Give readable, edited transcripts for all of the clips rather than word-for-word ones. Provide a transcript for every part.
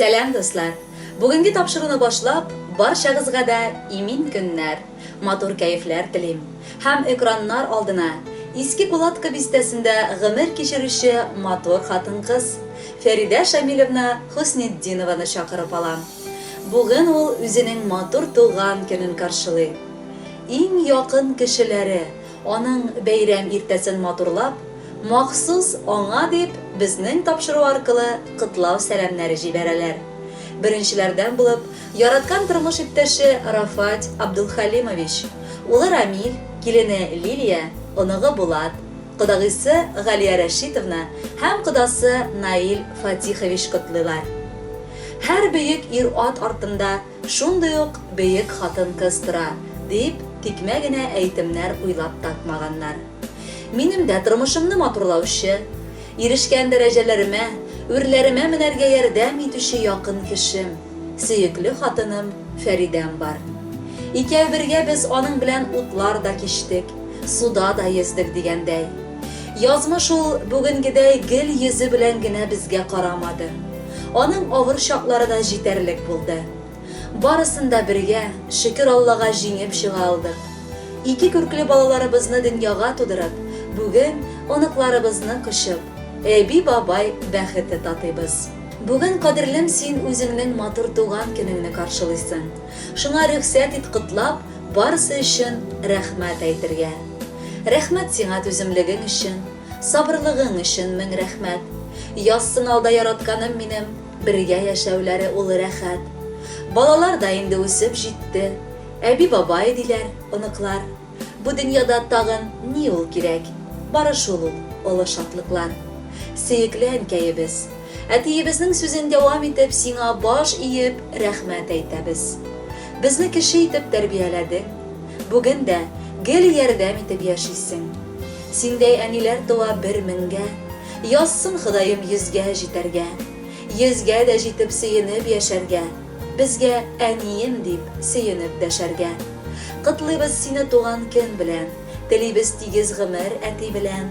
Сәлам, дуслар! Бүгенге тапшыруны башлап, барчагызга да имин көннәр, матур кәефләр телим. Һәм экраннар алдына Иске Кулатка бистәсендә гомер кичерүче матур хатын-кыз, Фәридә Шамилевна Хөснетдинованы чакырып алам. Бүген ул үзенең матур туган көнен каршылый. Иң якын кешеләре, аның бәйрәм иртәсен матурлап, махсус аңа дип безнең тапшыру аркылы котлау сәламнәре җибәрәләр. Беренчеләрдән булып, яраткан тормыш иптәше Рафать Абдулхалимович, улы Рамил, килене Лилия, оныгы Булат, кодагыйсы Галия Рәшитовна һәм кодасы Наил Фатихович котлыйлар. Һәр бөек ир-ат артында шундый ук бөек хатын-кыз тора, дип тикмә генә әйтемнәр уйлап тапмаганнар. Минем дә тормышымны матурлаучы, ирешкән дәрәҗәләремә, үрләремә менәргә ярдәм итүче якын кешем, сөекле хатыным Фәридәм бар. Икәү бергә без аның белән утлар да кичтек, суда да йөздек дигәндәй. Язмыш ул бүгенгедәй гел йөзе белән генә безгә карамады. Аның авыр чаклары да җитәрлек булды. Барысын да бергә, шөкер Аллага җиңеп чыга алдык. Ике күркле балаларыбызны дөньяга тудырып, бүген оныкларыбызны кочып, әби-бабай бәхете татыйбыз. Бүген, кадерлем, син үзеңнең матур туган көнеңне каршылыйсың. Шуңа рөхсәт ит котлап, барысы өчен рәхмәт әйтергә. Рәхмәт сиңа түземлегең өчен, сабырлыгың өчен мең рәхмәт. Язсын алда яратканым минем, бергә яшәүләре ул рәхәт. Балалар да инде үсеп җитте. Әби-бабай диләр, оныклар. Бу дөньяда тагын ни ул кирәк? Бары шул ул, олы шатлыклар. Сөекле әнкәебез! Әтиебезнең сүзен дәвам итеп, сиңа баш иеп, рәхмәт әйтәбез. Безне кеше итеп тәрбияләдең. Бүген дә гел ярдәм итеп яшисең. Синдәй әниләр туа бер меңгә. Язсын Ходаем йөзгә җитәргә. Йөзгә дә җитеп сөенеп яшәргә. Безгә әнием дип сөенеп дәшәргә. Котлыйбыз сине туган көн белән. Телибез тигез гомер әти белән.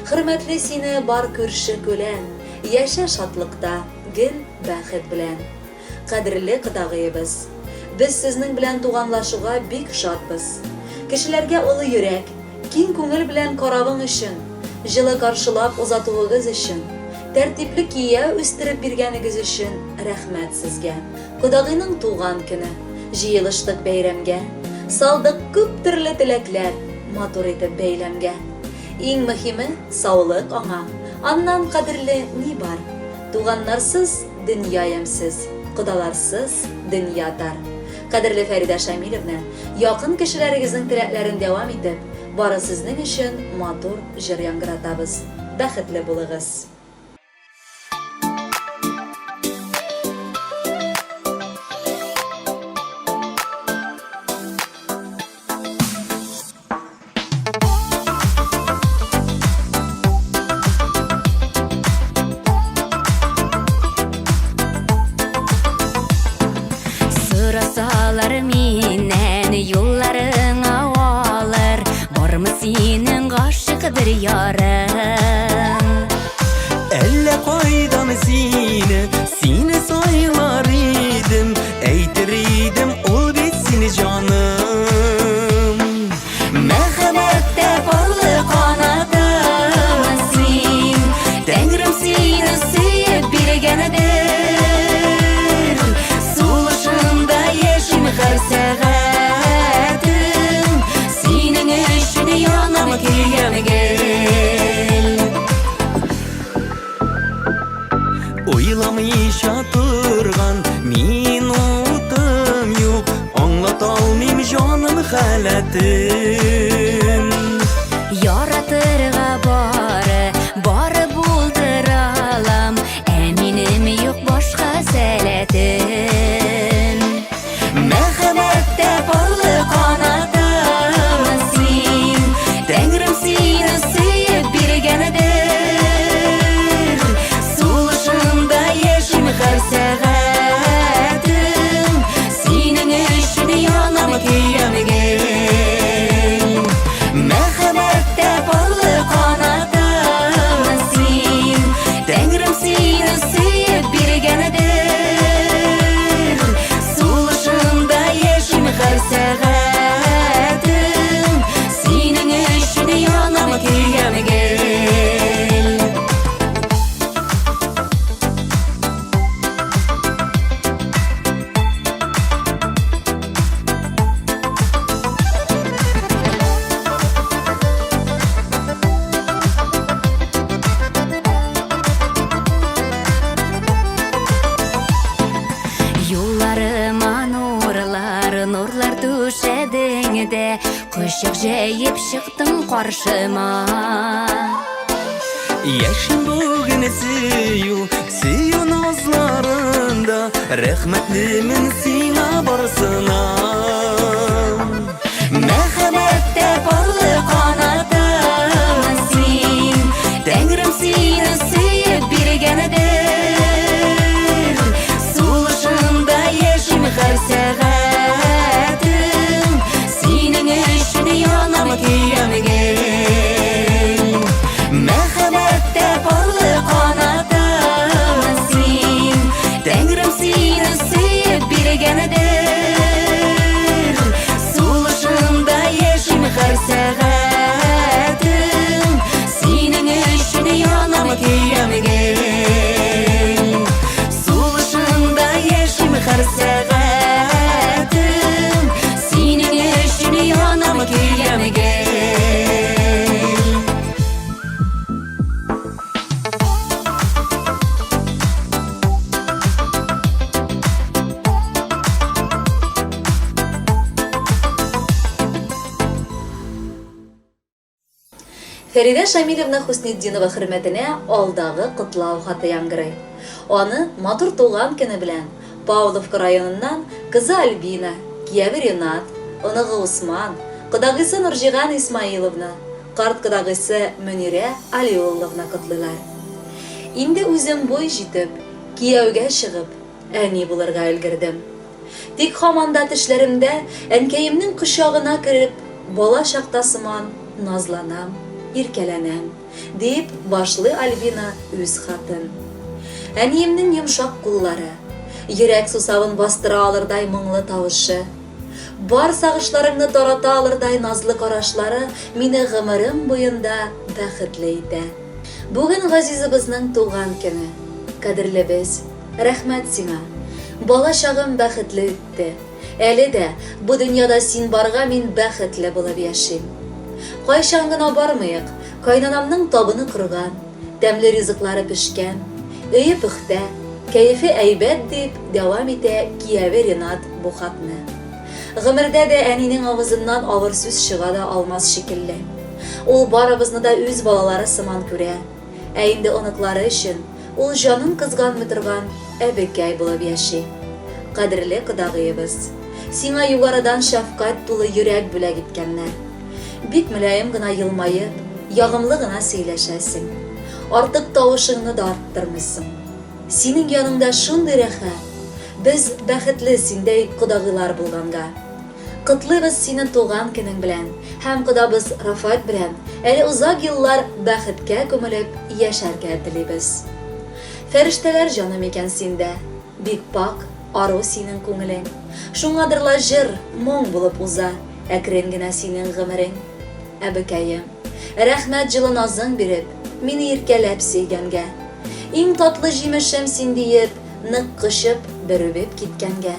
Хөрмәтли сине бар күрше-күлән. Яшә шатлыкта, гел бәхет белән. Кадерле кодагыебыз! Без сезнең белән туганлашуга бик шатбыз. Кешеләргә олы йөрәк, киң күңел белән каравың өчен, җылы каршылап озатуыгыз өчен, тәртипле кияү үстереп биргәнегез өчен рәхмәт сезгә. Кодагыйның туган көне, җыелыштык бәйрәмгә, салдык күп төрле теләкләр, матур итеп бәйләмгә. Иң мөһиме, саулык аңа, аннан кадерле ни бар? Туганнарсыз дөнья ямьсез, кодаларсыз дөнья тар. Кадерле Фәридә Шамилевна, якын кешеләрегезнең теләкләрен дәвам итеп, бары сезнең өчен матур җыр яңгыратабыз. Бәхетле булыгыз! Сорасалар миннән юлларыңа алыр, бармы синең гашыйк бер ярың? Әллә кайдан сине, сине сайлар идем, Әйтер идем, ул бит сине җаным. Мәхәббәттә парлы канатым син, Тәңрем сине сөеп биргәндер. Сулышымда яшим һәр сәгатем, Синең өчен янам, көям гел. Уйламыйча торган минутым юк, Аңлата алмыйм җаным халәтен. Яратырга бары, бары булдыра алам, Ә минем юк башка сәләтем. Мәхәббәттә парлы канатым син, Тәңрем сине сөеп биргәндер. Сулышымда яшим һәр сәгатем, Синең өчен янам, көям гел. Мәхәббәттә парлы канатым син, Тәңрем сине сөеп биргәндер. өчен янам, көям гел. Юлларыма нурлар, нурлар түшәдең дә, Кочак җәеп чыктың каршыма. Яшим бүген сөю, сөю назларында, Рәхмәтлемен сиңа барысына. Мәхәббәттә парлы канатым син, Тәңрем сине сөеп биргәндер. Сулышымда яшим һәр сәгатем, Синең өчен янам, көям гел. Мәхәббәттә парлы канатым син, Тәңрем сине сөеп биргәндер. Сулышымда яшим һәр сәгатем, Синең өчен янам, көям гел. Сулышымда яшим һәр сәгатем, Синең өчен янам, көям гел. Фәридә Шамилевна Хуснетдинова хөрмәтенә алдагы котлау хаты яңгырый. Аны матур туган көне белән Павловка районыннан кызы Альбина, кияве Ренат, оныгы Усман, кодагыйсы Нурҗиган Исмаиловна, карт кодагыйсы Мөнирә Алиулловна котлыйлар. Инде үзем буй җитеп, кияүгә чыгып, әни булырга өлгердем. Тик һаман да төшләремдә әнкәемнең кочагына кереп, бала чакта сыман назланам, иркәләнәм, дип башлый Альбина үз хатын. Әниемнең йомшак куллары, йөрәк сусавын бастыра алырдай моңлы тавышы, бар сагышларыңны тарата алырдай назлы карашлары мине гомерем буенда бәхетле итә. Бүген газизыбызның туган көне. Кадерлебез, рәхмәт сиңа. Бала чагым бәхетле үтте. Әле дә бу дөньяда син барга мин бәхетле булып яшим. Кайчан гына бармыйк, кайнанамның табыны корган, тәмле ризыклары пешкән, өе пөхтә, кәефе әйбәт, дип дәвам итә кияве Ренат бу хатны. Гомердә дә әнинең авызыннан авыр сүз чыга да алмас шикелле. Ул барыбызны да үз балалары сыман күрә. Ә инде оныклары өчен ул җанын кызганмый торган әбекәй булып яши. Кадерле кодагыебыз, сиңа югарыдан шәфкать тулы йөрәк бүләк иткәннәр. Бик мөлаем гына елмаеп, ягымлы гына сөйләшәсең. Артык тавышыңны да арттырмыйсың. Синең яныңда шундый рәхәт. Без бәхетле синдәй кодагыйлар булганга. Котлыйбыз сине туган көнең белән һәм кодабыз Рафат белән әле озак еллар бәхеткә күмелеп яшәргә телибез. Фәрештәләр җаны микән синдә, бик пакь, ару синең күңелең. Шуңадыр ла җыр, моң булып уза әкрен генә синең гомерең. Әбекәем, рәхмәт җылы назың биреп, мине иркәләп сөйгәнгә. Иң татлы җимешем син диеп, нык кочып, бер үбеп киткәнгә.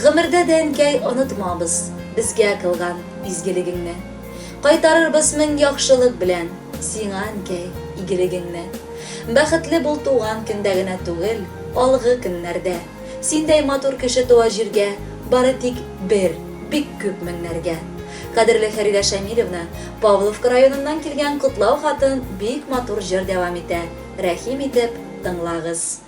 Гомердә дә, әнкәй, онытмабыз безгә кылган изгелегеңне. Кайтарырбыз мең яхшылык белән сиңа, әнкәй, игелегеңне. Бәхетле бул туган көндә генә түгел, алгы көннәрдә. Синдәй матур кеше туа җиргә бары тик бер, бик күп меңнәргә. Кадерле Фәридә Шәмилевна, Павловка районыннан килгән котлау хатын бик матур җыр дәвам итә, рәхим итеп тыңлагыз.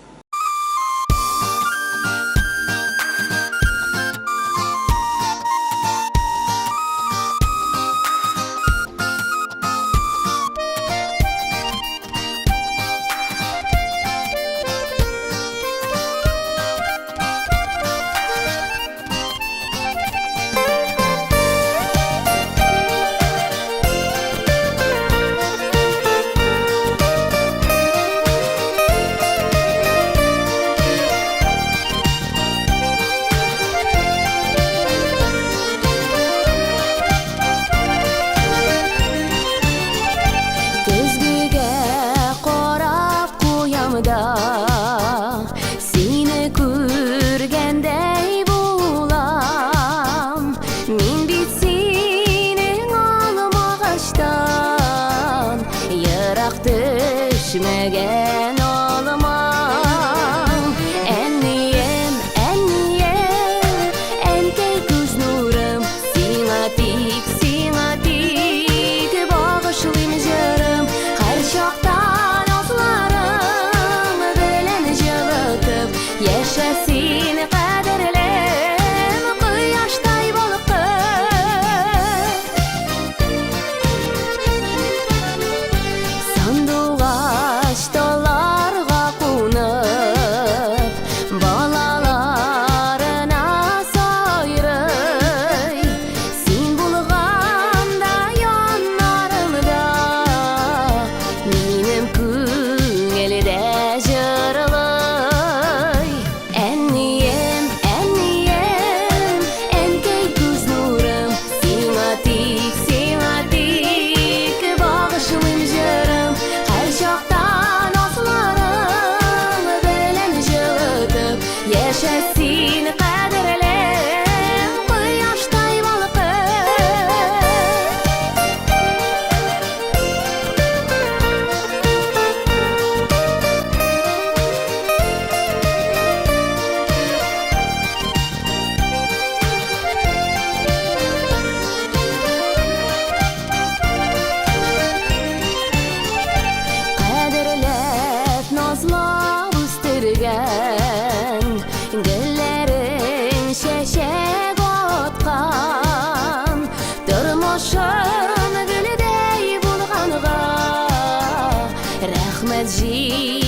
Җил.